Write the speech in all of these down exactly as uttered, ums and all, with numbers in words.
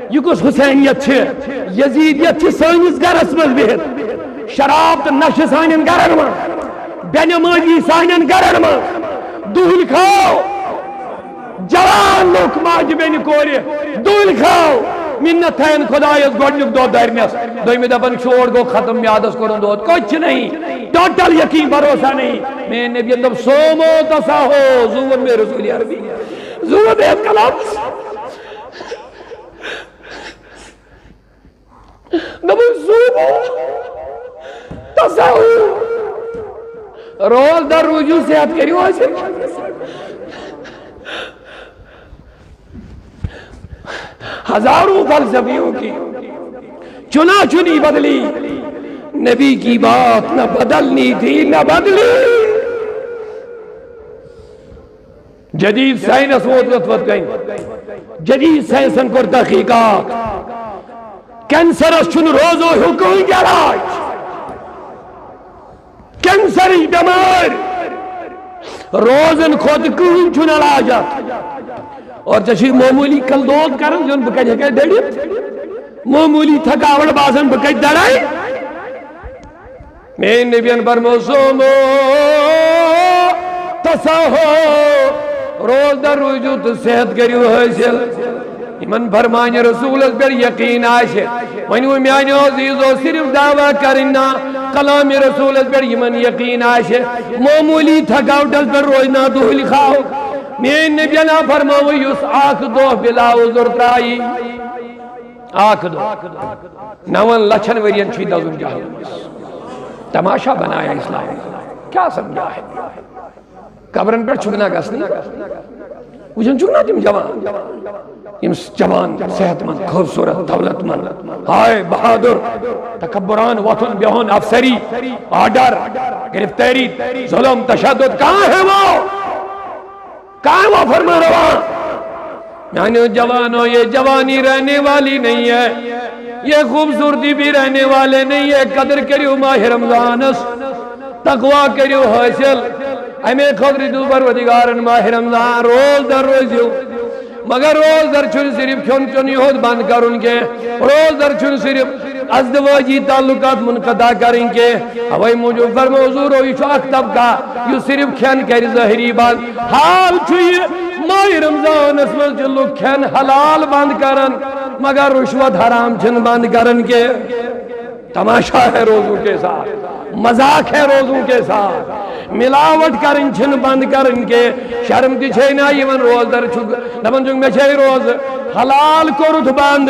یہِ کُس حسینیت چھِ؟ یزیدیت چھِ سٲنِس گرس منٛز بِہِتھ۔ شراب تہٕ نشہٕ سانٮ۪ن گرن منٛز، بے نمٲزی سانٮ۪ن گرن منٛز، دُہٕلۍ کھاو۔ جوان لُکھ، ماجہِ بیٚنہِ کورِ، دُہٕلۍ کھاو۔ مِنت تھاین خۄدایس گۄڈنیُک دۄد دَرنَس، دوٚیمہِ دپان شور گوٚو ختم، میادس کوٚرُن دود، کچھ نہیں، ٹوٹل یقین بھروسہ نہیں۔ میٛٲنۍ نبیَن دوٚپ، "سومو تسا ہو"، زُو ووٚن مےٚ رسول عربی، زُو ووٚن مےٚ یَتھ کلامس۔ دوٚپُن، "زُو ووٚن تسا ہو"۔ روزدار روٗزِو، صحت کٔرِو حٲصِل۔ ہزاروں فلسفیوں کی چنا چنی بدلی، نبی کی بات نہ بدلنی تھی نہ بدلی۔ جدید سائنس ووت یوت ووت گئی، جدید سائنسن کر تحقیقات، کینسرس چھُنہٕ روزو ہیوٗ کٕہٕنۍ علاج۔ کینسرٕچ بٮ۪مٲرۍ روزن کھۄتہٕ کٕہٕنۍ چھُنہٕ علاج اتھ۔ اور ژےٚ چھُے معموٗلی کل دود کران، زن بہٕ کتہِ ہٮ۪کے دٔڑِتھ؟ معموٗلی تھکاوٹ باسان، بہٕ کتہِ دڑے؟ میٛٲنۍ نبین فرمو، "سومو تسا ہو"، روزدار روٗزِو تہٕ صحت کٔرِو حٲصِل۔ یِمن فرمانہِ رسوٗلس پٮ۪ٹھ یقیٖن آسہِ۔ وۄنۍ وۄنۍ میٛانیو عزیٖزو، صرف دعویٰ کرٕنۍ نا، کلامِ رسوٗلس پٮ۪ٹھ یِمن یقیٖن آسہِ، معموٗلی تھکاوٹس پٮ۪ٹھ روزِ نا دُہٕلۍ خاو۔ میٛٲنۍ نبین آ فرماوو، یُس اکھ دۄہ بلا عذر ترٛایی، اکھ دۄہ، نون لچھن ورین چھُ یہِ دزُن جہنمس۔ تماشا بنایا اسلام، کیا سمجھا ہے؟ قبرن پٮ۪ٹھ چھُکھ نہ گژھنٕے۔ وٕچھان چھُکھ نہ تِم جوان، یِم جوان، صحت مند، خوبصورت، دولت مند، ہائے بہادر، تکبران وۄتھُن بِہُن، افسری، آرڈر، گرفتاری، ظلم، تشدد، کہاں ہے وہ؟ کہاں ہے وہ فرمان روا؟ میانو جوانو، یہ جوانی رہنے والی نہیں ہے، یہ خوبصورتی بھی رہنے والے نہیں ہے۔ قدر کریو ماہ رمضانس، تقوی کریو حاصل۔ امی خاطر دیو پروردگارن ماہ رمضان روز در روزیو۔ مگر روز در چھُنہٕ صرف کھیوٚن چیوٚن یوت بند کرُن کینٛہہ، روز در چھُنہٕ صرف ازدواجی تعلقات منقطع کرٕنۍ کینٛہہ۔ اوے موٗجوٗب فرموو حضوٗرو، یہِ چھُ اکھ طبقہ یُس صرف کھٮ۪ن کرِ ظٲہری بند۔ حال چھُ یہِ، ماہِ رمضانس منٛز چھِ لُکھ کھٮ۪ن حلال بند کران، مگر رُشوت حرام چھِنہٕ بند کران کینٛہہ۔ تماشا ہے روزوں کے ساتھ، مذاق ہے روزوں کے ساتھ۔ ملاوٹ کرٕنۍ چھِنہٕ بند کرٕنۍ کینٛہہ۔ شرم تہِ چھے نہ یِوان، روزدر چھُ دپان چھُکھ، "مےٚ چھے روزٕ حلال کوٚرُتھ بند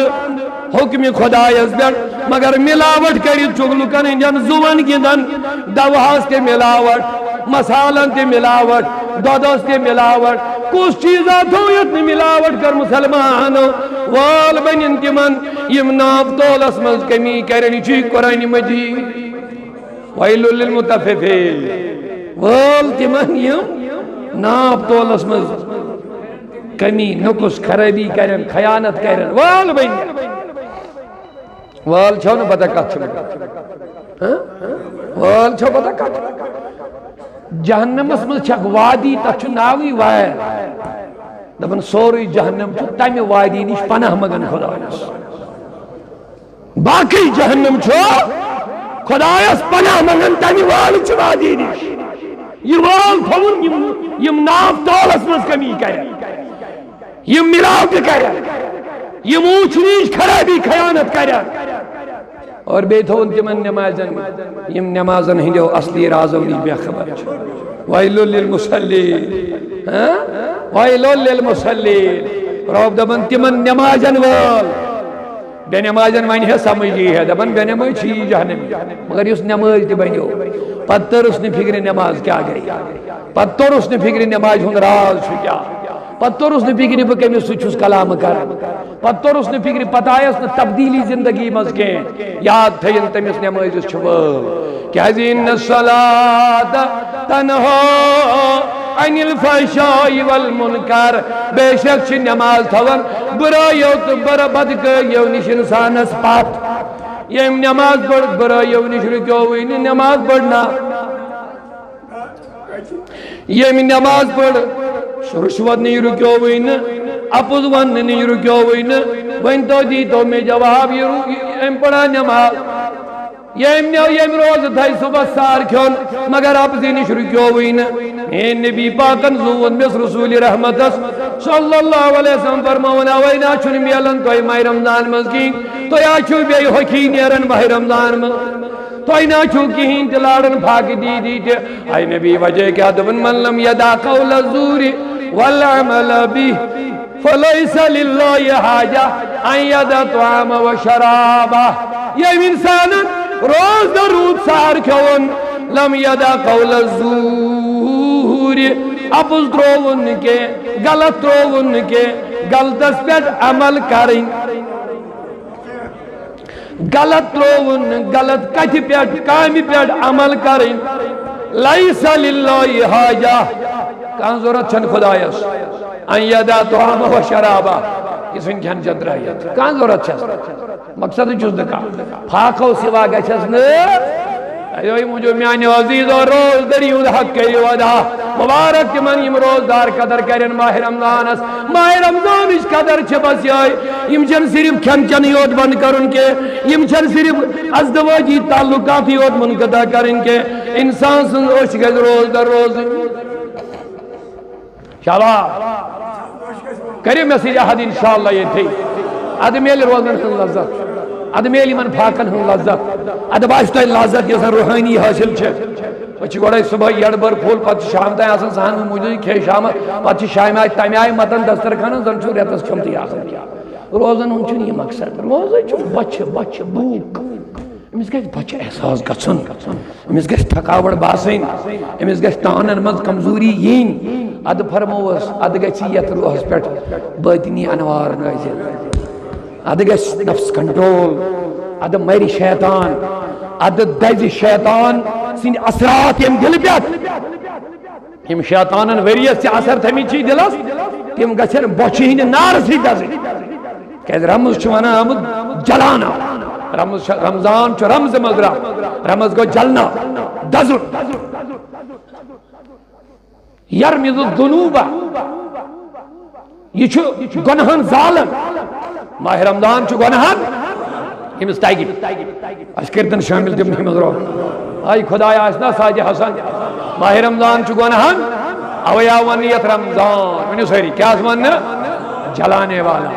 حکمِ خدایس پٮ۪ٹھ، مگر ملاوٹ کٔرِتھ چھُکھ لُکن ہٕنٛدٮ۪ن زُون گِنٛدان، دوہس تہِ ملاوٹ، مسالن تہِ ملاوٹ، دۄدس تہِ ملاوٹ۔ کُس چیٖزا تھوٚو یتھ نہٕ ملاوٹ کٔر مسلمانو؟" وال بنن تِمن یِم ناپ تولس منٛز کمی کرن، یہِ چھُے قرآن مجید۔ ویل للمطففین، وال تِمن یِم ناپ تولس منٛز کمی، نقص، خرٲبی کرن، خیانت کرن، وال بنن۔ وال چھو نہٕ پتہ کتھ چھِ وَنان؟ ہاں؟ وال چھو پتہ کتھ؟ جہنمس منٛز چھِ اکھ وادی، تتھ چھُ ناوٕے ویل۔ دپان سورُے جہنم چھُ تمہِ وادی نِش پناہ منگان خدایس۔ باقی جہنم چھُ خدایس پناہ منگان تمہِ وال چہِ وادی نِش۔ یہِ وال تھوُن یِم، یِم ناپ تولس منٛز کمی کرن، یِم ملاوٹ کرن، یِم اوچھ نیچ خرابی خیانت کرن۔ اور بیٚیہِ تھوُن تِمن نمازن، یِم نمازن ہٕنٛدیو اصلی رازو نِش بے خبر چھِ۔ ویل للمصلین، ہاں؟ ویل للمصلین۔ رب دپان تِمن نمازن وٲلۍ۔ بے نمازن ونہِ ہے سمجھ یی ہے، دپان بے نماز چھِ یی جہنمی۔ مگر یُس نماز تہِ بنیو، پتہٕ تٔرٕس نہٕ فکرِ نماز کیٛاہ گٔے، پتہٕ توٚرُس نہٕ فکرِ نمازِ ہُنٛد راز چھُ کیٛاہ، پتہٕ توٚرُس نہٕ فکرِ بہٕ کٔمِس سۭتۍ چھُس کلام کران، پتہٕ توٚرُس نہٕ فکرِ، پتہٕ آیس نہٕ تبدیلی زندگی منٛز کینٛہہ۔ یاد تھٲیِن تٔمِس نمٲزِس چھِ وٲل۔ کیٛازِ ان الصلاۃ تنہا عن الفحشاء والمنکر، بے شک چھِ نماز تھاوان برٲیو تہٕ بر-، بدکٲریو نِش انسانس پتھ۔ ییٚمۍ نماز پٔر، برٲیو نِش رُکیووٕے نہٕ نماز پٔرنا۔ ییٚمۍ نماز پٔر، رُشوت نِش رُکیووٕے نہٕ۔ اپُز وننہٕ نِش رُکیووٕے نہٕ۔ وۄنۍ تو دیٖتو مےٚ جواب، یہِ رو-، یہِ أمۍ پٔرا نٮ۪ماز؟ ییٚمۍ نیو ییٚمہِ روزٕ تھایہِ صُبحس سحر کھیوٚن، مگر اپزِ نِش رُکیووٕے نہٕ۔ میٛٲنۍ نبی پاکن زوٗن مےٚ رسول رحمتس صلی اللہ علیہ وسلم فرماوان، اوے نا چھُنہٕ میلان تۄہہِ ماہِ رمضان منٛز کِہیٖنۍ، تۄہہِ ہا چھُو بیٚیہِ ہوٚکھی نیران ماہِ رمضان منٛز، تۄہہِ نا چھُو کِہیٖنۍ تہِ لاران فاقہٕ دی دی تہِ۔ اے نبی، وجہ کیٛاہ؟ دوٚپُن، من لم یدع قول الزور والعمل به فلیس للہ حاجہ ان یدع طعامہ و شرابہ۔ ییٚمۍ انسانن روز دہ روٗد سحر کھیوٚن، لم یدع قول الزور، اپُز ترٛووُن نہٕ کینٛہہ، غلط ترٛووُن نہٕ کینٛہہ، غلطس پٮ۪ٹھ عمل کرٕنۍ۔ غلط ترٛووُن نہٕ، غلط کتھِ پٮ۪ٹھ، کامہِ پٮ۪ٹھ عمل کرٕنۍ۔ لیس للہ حاجہ، کانٛہہ ضروٗرت چھنہٕ خدایس۔ ان یدع طعامہ و شرابہ، یہِ ژھٕنہِ کھٮ۪ن چٮ۪ن ترٲوِتھ، کانٛہہ ضروٗرت چھس۔ مقصد چھُس نہٕ کانٛہہ۔ فاقو سوا گژھٮ۪س نہٕ۔ اے یِمو جو میانیو عزیزو، روز دٔری ہُنٛد حق کٔرِو ادا۔ مبارک تِمن یِم روزدار قدر کرن ماہِ رمضانس۔ ماہِ رمضانٕچ قدر چھِ بس یِہوٚے۔ یِم چھِنہٕ صرف کھٮ۪ن چٮ۪نٕے یوت بنٛد کرُن کینٛہہ، یِم چھِنہٕ صرف ازدواجی تعلقاتٕے یوت منقطع کرٕنۍ کینٛہہ۔ انسان سٕنٛز أچھ گژھِ روز در روزٕنۍ۔ شاباش۔ کٔرِو مےٚ سۭتۍ عہد انشاءاللہ ییٚتھٕے۔ ادٕ میلہِ روزن ہٕنٛز لذت، ادٕ میلہِ یِمن فاقن ہٕنٛز لذت، ادٕ باسہِ تۄہہِ لذت یۄس زن روحٲنی حٲصِل چھِ۔ أسۍ چھِ گۄڈے صبحٲے یڈ بٔر پھوٚل، پتہٕ چھِ شام تام آسان صحن موٗجوٗدٕے، کھے شامس، پتہٕ چھِ شامہِ آیہِ تمہِ آیہِ متن دسترخانس، زن چھُ رٮ۪تس کھیوٚمتُے آسان۔ روزن ہُنٛد چھُنہٕ یہِ مقصد، روزے چھُ بۄچھِ، بۄچھِ، بھوٗک۔ أمِس گژھِ بۄچھِ احساس گژھُن، أمِس گژھِ تھکاوٹ باسٕنۍ، أمِس گژھِ تانن منٛز کمزوری یِنۍ۔ ادٕ فرمووس، ادٕ گژھِ یتھ روحس پٮ۪ٹھ باطنی انوار نٲزِل، ادٕ گژھِ نفس کنٹرول، ادٕ مرِ شیطان، ادٕ دزِ شیطان سٕنٛدۍ اثرات ییٚمہِ دِلہٕ پٮ۪ٹھ۔ یِم شیطانن ؤریَس تہِ اثر تھٲمٕتۍ چھِ دِلس، تِم گژھن بۄچھِ ہٕنٛدِ نارٕ سۭتۍ دزٕنۍ۔ کیازِ رمز چھُ ونان آمُت جلانا۔ رمز چھُ، رمضان چھُ رمز مضرا۔ رمز گوٚو جلنا، دزُن۔ یرمز الذنوب۔ یہِ چھُ گۄنہَن زالان۔ ماہِ رمضان چھُ گۄنہَن، ییٚمِس تَگہِ۔ اَسہِ کٔرۍتَن شٲمِل تِمنٕے منٛز رۄب۔ آے خۄدایا، آسہِ نا ساجہِ حسن۔ ماہِ رمضان چھُ گۄنہَن، اَوَے آو وَننہٕ یَتھ رمضان۔ ؤنِو سٲری، کیٛاہ آسہِ وَننہٕ؟ جلانے والا۔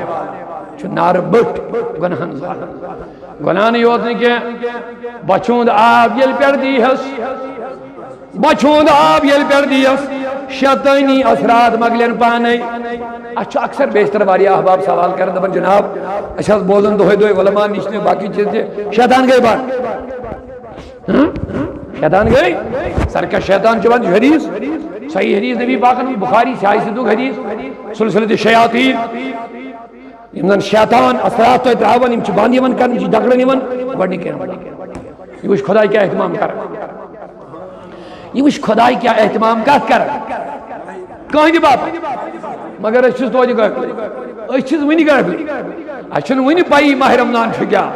چھُ نارٕ بٔٹھۍ گۄنہَن زالان۔ گۄنہَن یوت نہٕ کینٛہہ، بۄچھِ ہُنٛد آب ییٚلہِ پٮ۪ٹھ دیٖہَس، بۄچھِ ہُنٛد آب ییٚلہِ پٮ۪ٹھ دیٖہَس، شیطٲنی اثرات مۄکلن پانے۔ اَسہِ چھُ اکثر بیشتر واریاہ احباب سوال کران، دَپان، "جناب، أسۍ حظ بوزان دۄہے دۄہے علماء نِش تہٕ باقٕے چیٖز تہِ، شیطان گٔے بنٛد۔" ہاں؟ شیطان گٔے؟ سرکش شیطان چھُ وَنان، یہِ چھُ حدیث، صحیح حدیث نبی پاکن ہُنٛد، بخاری، صحیح صدوق حدیث، سلسلۃ الشیاطین۔ یِم زن شیطان اثرات تۄہہِ ترٛاوان، یِم چھِ بنٛد یِوان کرنہٕ، یِم چھِ ڈکرن یِوان گۄڈٕنِکۍ۔ یہِ وٕچھ خۄداے کیٛاہ اہتمام کران۔ یہِ وٕچھ خۄداے کیٛاہ اہتمام کتھ کران۔ کٕہٕنٛدِ باپتھ۔ مگر أسۍ چھِس توتہِ غٲفِل۔ أسۍ چھِس وٕنہِ غٲفِل۔ اَسہِ چھُنہٕ وٕنہِ پَیی ماہِ رمضان چھُ کیٛاہ۔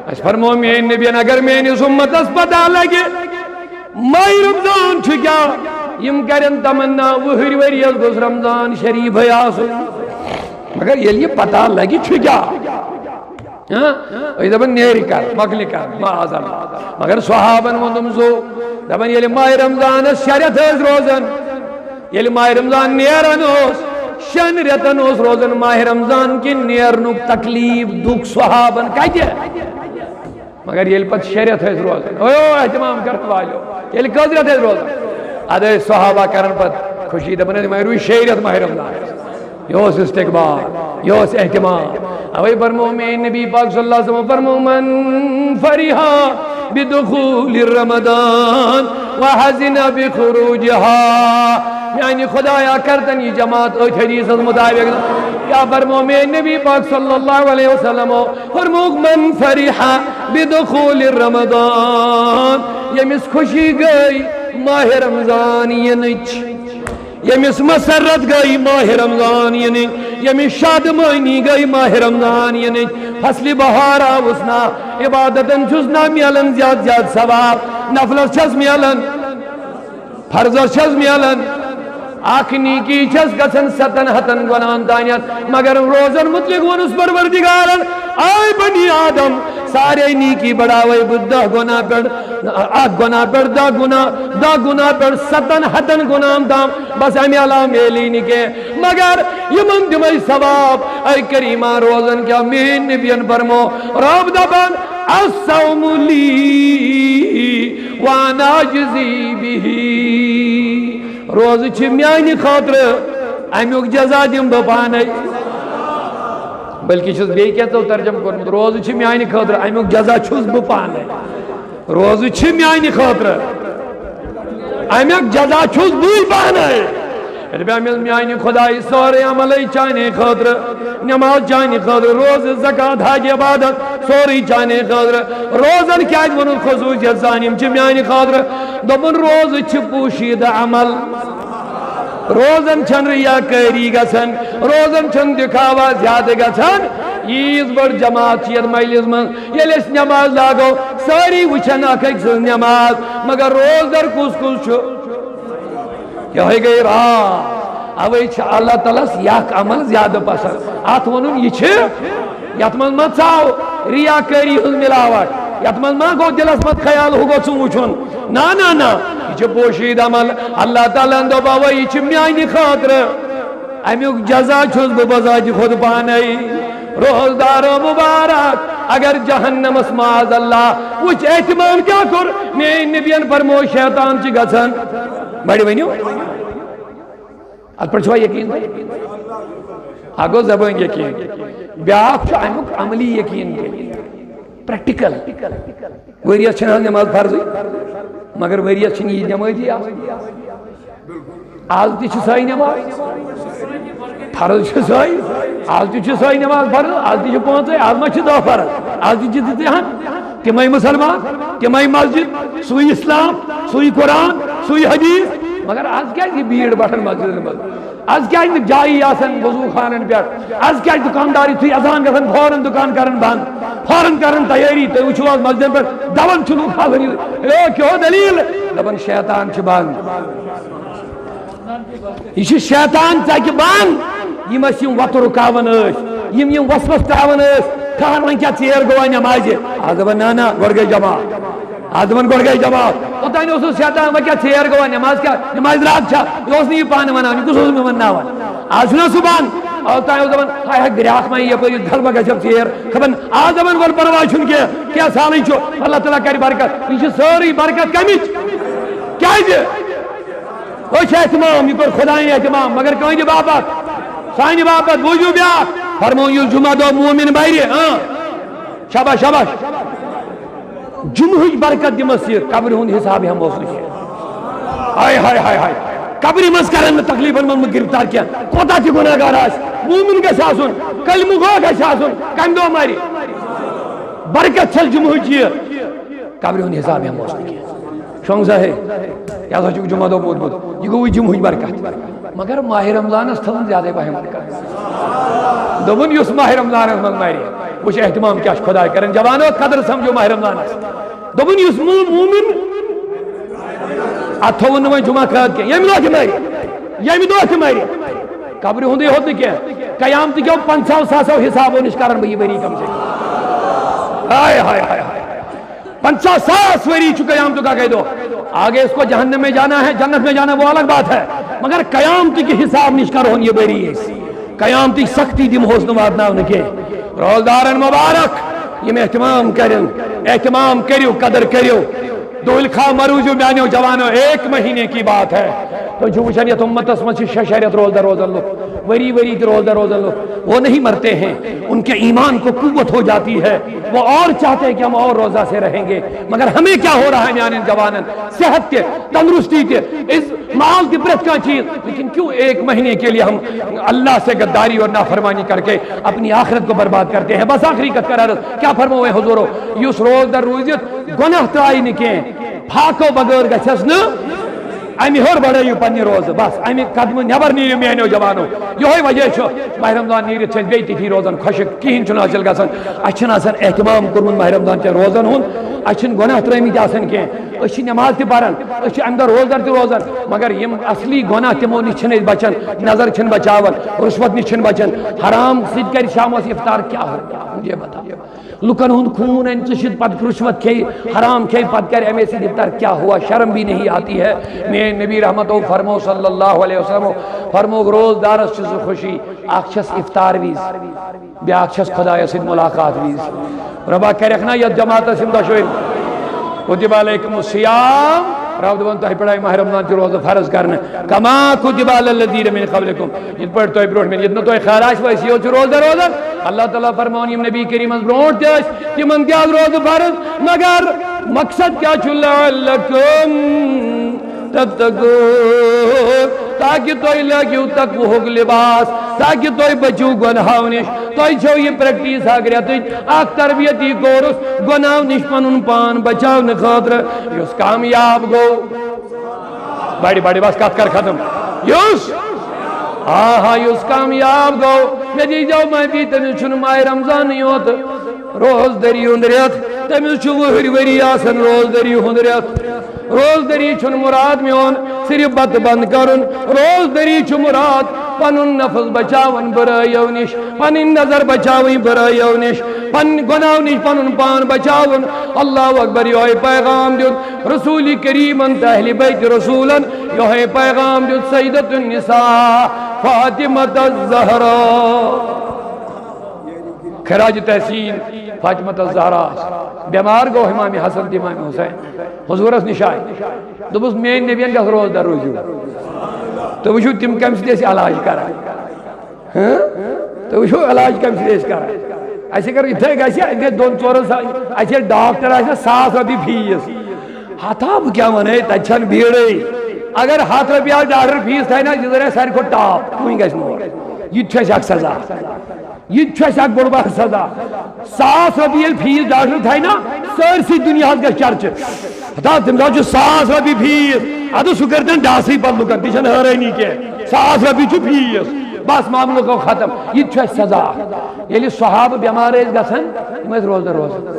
اَسہِ فرموو میٛٲنۍ نبیَن، اگر میٛٲنِس اُمتَس پتہ لگہِ ماہِ رمضان چھُ کیٛاہ، یِم کرن تمنا، وُہٕرۍ ؤرۍ یَس گوٚژھ رمضان شریٖفٕے آسُن۔ مگر ییٚلہِ یہِ پتہ لگہِ چھُ کیٛاہ، ہاں؟ أسۍ دَپان، "نیرِ کر، مۄکلہِ کر، معاذ اللہ۔" مگر صحابن ووٚن تِم زو، دَپان، ییٚلہِ ماہِ رمضانس شےٚ رٮ۪تھ ٲسۍ روزان، ییٚلہِ ماہِ رمضان نیران اوس، شٮ۪ن رٮ۪تن اوس روزان ماہِ رمضان کہِ نیرنُک تکلیف، دُکھ صحابن کتہِ؟ مگر ییٚلہِ پتہٕ شےٚ رٮ۪تھ ٲسۍ روزان، او اہتمام کرن والیو، ییٚلہِ کٔژ رٮ۪تھ ٲسۍ روزان؟ ادٕ ٲسۍ صحابہ کران پتہٕ خوشی، دَپان ٲسۍ، "وۄنۍ روٗدۍ شےٚ رٮ۪تھ ماہِ رمضان۔" یہِ اوس استقبال، یہِ اوس اہتمام۔ اوے فرموو میٛٲنۍ نبی پاک صلی اللہ علیہ وسلم، فرموو، "من فرح بدخول رمضان وحزن بخروجها۔" میٛانہِ خۄدایا، کر تن یہِ جماعت أتھۍ حدیثس مطابق۔ کیٛاہ فرموو میٛٲنۍ نبی پاک صلی اللہ علیہ وسلم؟ فرمووُکھ، "من فرح بدخول رمضان"، ییٚمِس خوشی گٔے ماہِ رمضان یِنٕچ، ییٚمِس مسرت گٔے ماہِ رمضان یِنٕچ، ییٚمِس شادمٲنی گٔے ماہِ رمضان یِنٕچ، فصلِ بہار آوُس نا، عبادتن چھُس نا میلان زیادٕ زیادٕ ثواب، نفلس چھَس میلان، فرضس چھَس میلان، اکھ نیکی چھس گژھان ستن ہتن گۄناہن تانٮ۪تھ، مگر روزن متعلق ووٚنُس پروردگارن، اے بنی آدم، سارے نیکی بڑاوے بہٕ دہ گۄناہ پٮ۪ٹھ، اکھ گۄناہ پٮ۪ٹھ دہ گۄناہ، دہ گۄناہ پٮ۪ٹھ ستن ہتن گۄناہن تام، بس امہِ علاوٕ میلی نہٕ کینٛہہ۔ مگر یِمن دِمے ثواب۔ اے کریما، روزن کیٛاہ؟ میٲنۍ نبین فرمو، رب دپان، الصوم لی وانا اجزی بہ۔ روزٕ چھِ میانہِ خٲطرٕ، امیُک جزا دِمہٕ بہٕ پانے۔ بلکہِ چھُس بیٚیہِ کینٛژھو ترجمہٕ کوٚرمُت، روزٕ چھِ میانہِ خٲطرٕ، امیُک جزا چھُس بہٕ پانے۔ روزٕ چھِ میانہِ خٲطرٕ، امیُک جزا چھُس بٕے پانے۔ ییٚلہِ بہٕ أمِس میانہِ خدایہِ سورُے عملے چانے خٲطرٕ، نماز چانے خٲطرٕ، روزٕ، زکات، حج، عبادت، سورُے چانے خٲطرٕ۔ روزن کیازِ ووٚنُن خصوٗصیت سان؟ یِم چھِ میانہِ خٲطرٕ۔ دوٚپُن، روزٕ چھِ پوشیدٕ عمل۔ روزن چھنہٕ ریاکٲری گژھان، روزن چھنہٕ دکھاوا زیادٕ گژھان۔ ییٖژ بٔڑ جماعت چھِ یتھ مجلس منٛز، ییٚلہِ أسۍ نماز لاگو، سٲری وٕچھن اکھ أکۍ سٕنٛز نماز، مگر روزدر کُس کُس چھُ؟ یہے گٔے راتھ۔ اوے چھِ اللہ تعالیٰ ہس یک عمل زیادٕ پسند۔ اتھ ووٚنُن، یہِ چھِ، یتھ منٛز ما ژاو ریاکٲری ہٕنٛز ملاوٹ، یتھ منٛز ما گوٚو دلس منٛز خیال، ہُہ گوٚژھ وٕچھُن۔ نہ، نہ، نہ، یہِ چھِ پوشیدٕ عمل۔ اللہ تعالیٰ ہن دوٚپ، اوے، یہِ چھِ میانہِ خٲطرٕ۔ امیُک جزا چھُس بہٕ بذات خود پانے۔ روزدارو مبارک، اگر جہنمس معاذ اللہ وٕچھ اہتمام کیٛاہ کوٚر، میٲنۍ نبین فرمو، شیطان چھِ گژھان۔ بڑِ ؤنِو، اتھ پٮ۪ٹھ چھُوا یقین؟ اکھ گوٚو زبٲنۍ یقین، بیٛاکھ چھُ امیُک عملی یقین، پریکٹیکل۔ ؤریس چھنہٕ حظ نماز فرضٕے، مگر ؤریس چھنہٕ عید نمٲزی آسان۔ از تہِ چھِ سۄے نماز فرض، چھِ سۄے۔ از تہِ چھِ سۄے نماز فرض، از تہِ چھِ پانٛژے، از ما چھِ دہ فرض؟ از تہِ چھِ زٕ تہِ ہن۔ تِمے مسلمان، تِمے مسجد، سُے اسلام، سُے قرآن، سُے حدیث۔ مگر از کیازِ یہِ بھیڑ بٹھن مسجدن منٛز؟ از کیازِ نہٕ جایی آسان وضو خانن پٮ۪ٹھ؟ از کیازِ دُکاندار یُتھُے اذان گژھان فوراً دُکان کران بنٛد، فوراً کران تیٲری؟ تُہۍ وٕچھِو از مسجدن پٮ۪ٹھ دون چھُ لوٗکھ کھالان یہِ۔ اے، کیٛاہ دٔلیٖل؟ دپان شیطان چھُ بنٛد۔ یہِ چھُ شیطان ژکہِ بنٛد۔ یِم ٲسۍ یِم وتہٕ رُکاوان ٲسۍ، یِم یِم وسوس تراوان ٲسۍ، کھہن وۄنۍ کیٛاہ ژیر گوٚوا نمازِ؟ از دپان نہ نہ، گۄڈٕ گٔے جماعت۔ از دپان گۄڈٕ گٔے جماعت۔ اوٚتانۍ اوس نہٕ شیطان، وۄنۍ کیٛاہ ژیر گوٚوا؟ نماز کیٛاہ؟ نمازِ راتھ چھا؟ یہِ اوس نہٕ یہِ پانہٕ ونان، یہِ کُس اوس مےٚ ونناوان؟ از چھُنہ سُہ بنٛد۔ اوٚتانۍ اوس دپان، ہاے ہاے، گرٛاکھ ما یِیہِ یپٲرۍ، یُتھ گرٕ ما گژھٮ۪م ژیر۔ خبر، از دپان، وَلہٕ پرواے چھُنہٕ کینٛہہ، کینٛہہ سہلٕے چھُ، اللہ تعالیٰ کرِ برکت۔ یہِ چھِ سٲرٕے برکت کمِچ؟ کیازِ؟ أسۍ چھِ اہتمام، یہِ کوٚر خدایَن اہتمام، مگر کٕہٕنٛدِ باپتھ؟ سانہِ باپتھ۔ بوٗزِو بیٛاکھ، فرموو، یُس جمعہ دۄہ مومن بَرِ، اۭں، شاباش، شاباش۔ جمعہٕچ برکت دِمس یہِ، قبرِ ہُنٛد حساب ہٮ۪مہوس نہٕ کینٛہہ۔ ہاے، ہاے، ہاے، ہاے۔ قبرِ منٛز کرن نہٕ تکلیفن منٛز گرفتار کینٛہہ۔ کوتاہ تہِ گناہگار آسہِ، مومن گژھِ آسُن، کلمہٕ گوٚو گژھِ آسُن، کمہِ دۄہ مرِ؟ برکت چھس جمعہٕچ یہِ، قبرِ ہُنٛد حساب ہٮ۪مہوس نہٕ کینٛہہ۔ شۄنٛگ سا ہے، یہِ ہسا چھُکھ جمعہ دۄہ ووتمُت، یہِ گوٚوُے جمعہٕچ برکت۔ مگر ماہِ رمضانس تھٲوٕن زیادَے پہم برکت۔ دوٚپُن، یُس ماہِ رمضانس منٛز مرِ، وٕچھ اہتمام کیٛاہ چھُ خداے کران۔ جوانو، قدر سمجھو ماہِ رمضانس۔ دوٚپُن، یُس مو-، مومن، اتھ تھوٚوُن نہٕ وۄنۍ جمعہ خٲطرٕ کینٛہہ، ییٚمہِ دۄہ تہِ مرِ، ییٚمہِ دۄہ تہِ مرِ، قبرِ ہُنٛدُے ہوت نہٕ کینٛہہ، قیامتٕکیو پنٛژاہو ساسو حسابو نِش کرن بہٕ یہِ ؤری کم سے کم۔ ہاے، ہاے، ہاے، ہاے۔ پنچاس ساس ؤری چھُ قیامتُک اکے دۄہ۔ آگے اس کو جہنم میں جانا ہے، جنت میں جانا ہے، وہ الگ بات ہے، مگر قیامتٕکۍ حساب نِش کرہون یہِ ؤری أسۍ۔ قیامتٕچ سختی دِمہوس نہٕ واتناونہٕ کینٛہہ۔ روزدارن مبارک، یِم اہتمام کرن، اہتمام کٔرِو، قدر کٔرِو۔ دُہِل خواہ مہ روٗزِو میانیو جوانو، ایک مہینے کی بات ہے۔ تُہۍ چھِو وٕچھان، یتھ اُمتس منٛز چھِ شےٚ شےٚ رٮ۪تھ روزدار روزان لُکھ، ؤری ؤری تہِ روزدار روزان لُکھ۔ وہ نہیں مرتے ہیں، ان کے ایمان کو قوت ہو جاتی ہے، وہ اور چاہتے ہیں کہ ہم اور روزہ سے رہیں گے، مگر ہمیں کیا ہو رہا ہے میانٮ۪ن جوانن؟ صحت تہِ، تندرستی تہِ، عز-، مال تہِ، پرٛٮ۪تھ کانٛہہ چیٖز، لیکن کیوں ایک مہینے کے لیے ہم اللہ سے غداری اور نافرمانی کر کے اپنی آخرت کو برباد کرتے ہیں؟ بس آخری کتھ کران، کیا فرموو حضورو، یُس روزدار روٗزِتھ گۄناہ ترٛایہِ نہٕ کینٛہہ، فاقو بغٲر گژھٮ۪س نہٕ۔ امہِ ہیوٚر بڑٲیِو پننہِ روزٕ، بس امہِ قدمہٕ نٮ۪بر نیٖرِو میٲنیو جوانو۔ یِہوٚے وجہ چھُ ماہِ رمضان نیٖرِتھ چھِ أسۍ بیٚیہِ تِتھی روزان خۄشک، کِہیٖنۍ چھُنہٕ حٲصِل گژھان۔ اَسہِ چھُنہٕ آسان اہتمام کوٚرمُت ماہِ رمضان چٮ۪ن روزن ہُنٛد۔ اَسہِ چھِنہٕ گۄناہ ترٲومٕتۍ آسان کینٛہہ، أسۍ چھِ نٮ۪ماز تہِ پَران، أسۍ چھِ اَمہِ دۄہ روزدار تہِ روزان، مگر یِم اَصلی گۄناہ، تِمو نِش چھِنہٕ أسۍ بَچان، نظر چھِنہٕ بَچاوان، رُشوت نِش چھِنہٕ بَچان، حرام سۭتۍ کَرِ شامَس اِفطار، کیٛاہ ہو؟ مجھے بتا۔ لُکَن ہُنٛد خوٗن اَنہِ ژٕ چھِتھ، پَتہٕ رُشوت کھیٚیہِ، حرام کھیٚیہِ، پَتہٕ کَرِ اَمے سۭتۍ اِفطار، کیا ہوا؟ شرم بھی نہیں آتی ہے۔ میٛٲنۍ نبی رحمتو فرمو صلی اللہ علیہ وسلم فرمووُکھ، روزدارَس چھِ زٕ خوشی، اَکھ چھَس اِفطار وِزِ، بیٛاکھ چھَس خۄدایَس سۭتۍ مُلاقات وِزِ۔ رۄبا کَرٮ۪کھ نا یَتھ جماعتَس یِم دۄشوٕنۍ۔ کُتِبَ علیکم الصیام، رۄب دَپان تۄہہِ پٮ۪ٹھ آیہِ ماہِ رمضان تہِ روزٕ فرض کرنہٕ، کما کُتِبَ علی الذین من قبلکم، یِتھ پٲٹھۍ تۄہہِ برونٛٹھ مےٚ، ییٚتہِ نہٕ تۄہہِ خیال آسہِ، أسی یوت چھِ روزدار روزان۔ اللہ تعالیٰ فرماوان یِم نبی کریٖمَس برونٛٹھ تہِ ٲسۍ، تِمَن تہِ آز روزٕ فرض، مگر مقصد کیٛاہ چھُ؟ لعلکم تتقون، تاکہ تُہۍ لٲگِو تقوہُک لباس، تاکہ تُہۍ بٔچِو گۄنہو نِش۔ تۄہہِ چھو یہِ پریکٹس اکھ رٮ۪تٕچ، اکھ تربیتی کورس، گۄنہو نِش پنُن پان بچاونہٕ خٲطرٕ۔ یُس کامیاب گوٚو، بڑِ بڑِ بس کتھ کر ختم۔ یُس، آ ہا، یُس کامیاب گوٚو، مےٚ دیٖزیو معٲفی، تٔمِس چھُنہٕ ماہِ رمضانٕے یوت روزدٔری ہُنٛد رٮ۪تھ، تٔمِس چھُ وُہٕرۍ ؤری آسان روزدٔری ہُنٛد رٮ۪تھ۔ روزدٔری چھُنہٕ مُراد میون صرف بتہٕ بنٛد کرُن، روزدٔری چھُ مُراد پنُن نفس بچاوُن بُرٲیو نِش، پنٕنۍ نظر بچاوٕنۍ بُرٲیو نِش، پنٕنۍ گۄناہو نِش پنُن پان بچاوُن۔ اللہ اکبر، یِہوٚے پیغام دیُت رسول کریٖمن تہٕ اہلِ بیت رسولن، یِہوٚے پیغام دیُت سیدۃ النساء فاطمہ الزہرا۔ خراج تحسین فاطمہ الزہرا، بٮ۪مار گوٚو امام حسن تہٕ امام حسین، حضورس نِش آے۔ دوٚپُس، میٛٲنۍ نبین گژھ روزدار روٗزِو۔ تُہۍ وٕچھِو، تِم کَمہِ سۭتۍ ٲسۍ علاج کران۔ ہاں؟ تُہۍ وٕچھِو، علاج کَمہِ سۭتۍ ٲسۍ کران۔ اَسہِ اگر یِتھَے گژھِ، اَسہِ گژھِ دۄن ژورَن سا-، اَسہِ ییٚلہِ ڈاکٹر آسہِ نا ساس رۄپیہِ فیٖس، ہتھا بہٕ کیٛاہ وَنہٕ، تَتہِ چھَنہٕ بیٖڑٕے۔ اگر ہَتھ رۄپیہِ آسہِ ڈاکٹر فیٖس تھاوِ نا، یہِ زَن آسہِ ساروی کھۄتہٕ ٹاپ، وٕنۍ گژھِ نہٕ اور۔ یہِ تہِ چھُ اَسہِ اَکھ سزا۔ یہِ تہِ چھُ اَسہِ اَکھ بوٚڑ بار سزا۔ ساس رۄپیہِ ییٚلہِ فیٖس ڈاکٹر تھاوِ نا، سٲرسٕے دُنیاہَس گژھِ چرچہٕ۔ ہتا، تٔمِس حظ چھُ ساس رۄپیہِ فیٖس، اَدٕ سُہ کٔرۍتَن ڈاسٕے پَتہٕ لُکَن، تہِ چھَنہٕ حٲرٲنی کینٛہہ۔ ساس رۄپیہِ چھُ فیٖس، بس معاملہٕ گوٚو ختم۔ یہِ تہِ چھُ اَسہِ سزا اَکھ۔ ییٚلہِ صحابہٕ بٮ۪مار ٲسۍ گژھان، تِم ٲسۍ روزدار روزان۔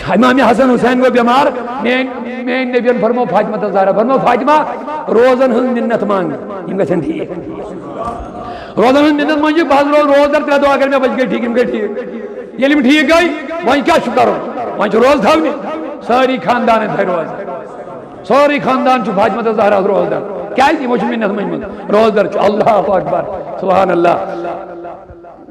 امام حسن حسین گوٚو بٮ۪مار، میٲنۍ، میٲنۍ نبیَن فرمو فاطمہ تہٕ زہرا، فرمو، فاطمہ، روزن ہٕنٛز مِنت منٛگ، یِم گژھن ٹھیٖک۔ روزن ہٕنٛز مِنت منٛگ چھِ، بہٕ حظ روزٕ روزدار ترٛےٚ دۄہ، اگر مےٚ بچہِ گٔے ٹھیٖک، یِم گٔے ٹھیٖک۔ ییٚلہِ یِم ٹھیٖک گٔے، وۄنۍ کیٛاہ چھُ کرُن؟ وۄنۍ چھُ روزٕ تھاونہِ، سٲری خاندانن تھٲے روزٕ۔ سورُے خاندان چھُ فاطمہ تہٕ زہرا روزدار۔ کیٛازِ؟ یِمو چھُ مِنت مٔنجمٕژ۔ روزدار چھُ۔ اللہ اکبر، سبحان اللہ۔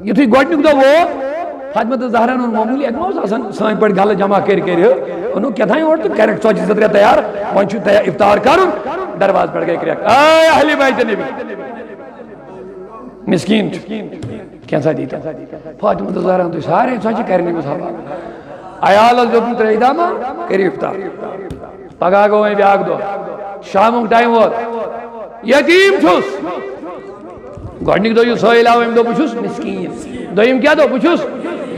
یُتھُے گۄڈٕنیُک دۄہ ووت، فاطمہ تہٕ زہرا ہن اوٚن معموٗلی، اَتہِ ما اوس آسان سٲنۍ پٲٹھۍ غلہٕ جمع کٔرۍ کٔرۍ، اوٚنُکھ کیٛاہ تام اورٕ تہٕ کَرٮ۪کھ ژۄچہِ زٕ ترٛےٚ تیار، وۄنۍ چھُ تیار اِفطار کَرُن، دروازٕ پٮ۪ٹھ گٔے کرٛٮ۪کھ، اے اہلِ بیتِ نبی، مسکیٖن چھُ، کینٛژھا دیٖتو۔ فاطمہ تہٕ زہرا ہن تُج سارے ژۄچہِ، کَرِ نہٕ أمِس حوالہٕ۔ عیالَس دیُت نہٕ ترٛیش دامہ، کٔرِو اِفطار۔ پگاہ گوٚو وۄنۍ بیٛاکھ دۄہ، شامُک ٹایم ووت، یتیٖم چھُس۔ گۄڈٕنِکۍ دۄہ یُس سٲیِل آو، أمۍ دوٚپ، "بہٕ چھُس مِسکیٖن۔" دوٚیِم کیٛاہ دوٚپ؟ "بہٕ چھُس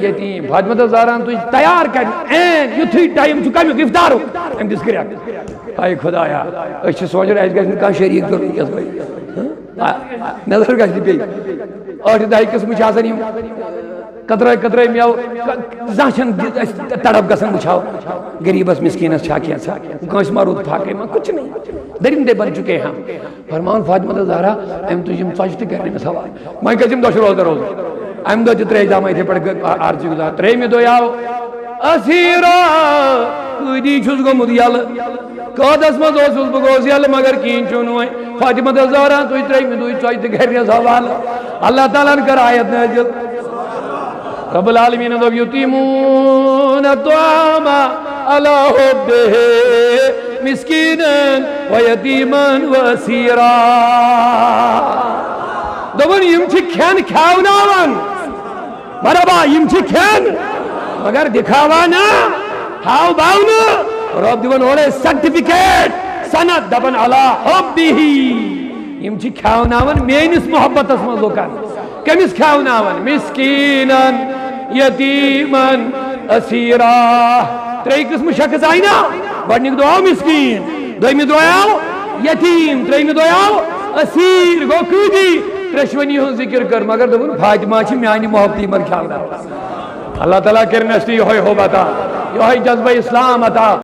یتیٖم۔" فاطمہ تہٕ زہرا ہن تُج تیار کرنہِ، عین یُتھُے ٹایم چھُ کمیُک، اِفطارُک، أمۍ دِژ کرٛٮ۪کھ۔ اے خدایا، أسۍ چھِ سونٛچان، اَسہِ گژھِ نہٕ کانٛہہ شریٖک دیُن وٕنکیٚس وۄنۍ۔ ہہ؟ نظر گژھِ نہٕ بیٚیہِ۔ ٲٹھِ دَہہِ قٕسمہٕ چھِ آسان یِم۔ قطرے قطرے میوٕ، ک-، زانٛہہ چھَنہٕ دِ-، اَسہِ تڑپ گژھان، وٕچھاو، غریٖبَس مِسکیٖنَس چھا کینٛژھا، کٲنٛسہِ ما روٗد فاقے ما، کچھ نہیں، درندے بن چکے ہیں ہم۔ فرمان فاطمہ تہٕ زہرا، أمۍ تُج یِم ژۄچہِ تہِ کَرِ أمِس حوالہٕ۔ وۄنۍ کٔژِم دۄہ چھِ روزدار روزُن؟ اَمہِ دۄہ تہِ ترٛیش دامہ یِتھَے پٲٹھۍ گٔے آ-، عرضی گُزار۔ ترٛیٚیِمہِ دۄہ آو اسیرا، قٲدی چھُس گوٚمُت یَلہٕ۔ قٲدَس منٛز اوسُس بہٕ، گوس یَلہٕ، مگر کِہیٖنۍ چھُنہٕ وۄنۍ۔ فاطمہ تہٕ زہرا تُج ترٛیٚیِمہِ دۄہ ژۄچہِ تہٕ گرِ نٮ۪س حوالہٕ۔ اللہ تعالیٰ ہن کٔر آیت نٲزِل۔ رب العالمین دوٚپ، "یتیمون الطعام علی حبہ مسکینا و یتیما و اسیرا۔" دوٚپُن، یِم چھِ کھٮ۪ن کھیاوناوان۔ مرحبا، یِم چھِ کھٮ۪ن، مگر دکھاوا نہ، ہاو باو نہٕ۔ رۄب دِوان اورے سرٹیفکیٹ، سند، دپان، "علی حبہ"۔ یِم چھِ کھیاوناوان میٲنِس محبتس منٛز لُکن۔ کٔمِس کھیاوناوان؟ مسکیٖنن، یتیٖمن، اسیرا۔ ترٛیٚیہِ قٕسمہٕ شخص آیہِ نا؟ گۄڈٕنیُک دۄہ آو مسکیٖن، دوٚیمہِ دۄہ آو یتیٖم، ترٛیٚیمہِ دۄہ آو اسیٖر، گوٚو قٲدی۔ ترٛٮ۪شوٕنی ہُنٛد ذِکِر کٔر، مگر دوٚپُن، فاطمہ چھِ میانہِ محبتہٕ یِمن کھیاوناوان۔ اللہ تعالیٰ کٔرِنَس تہِ یِہوٚے ہُہ عطا۔ یہوے جذبہ اسلام عطا،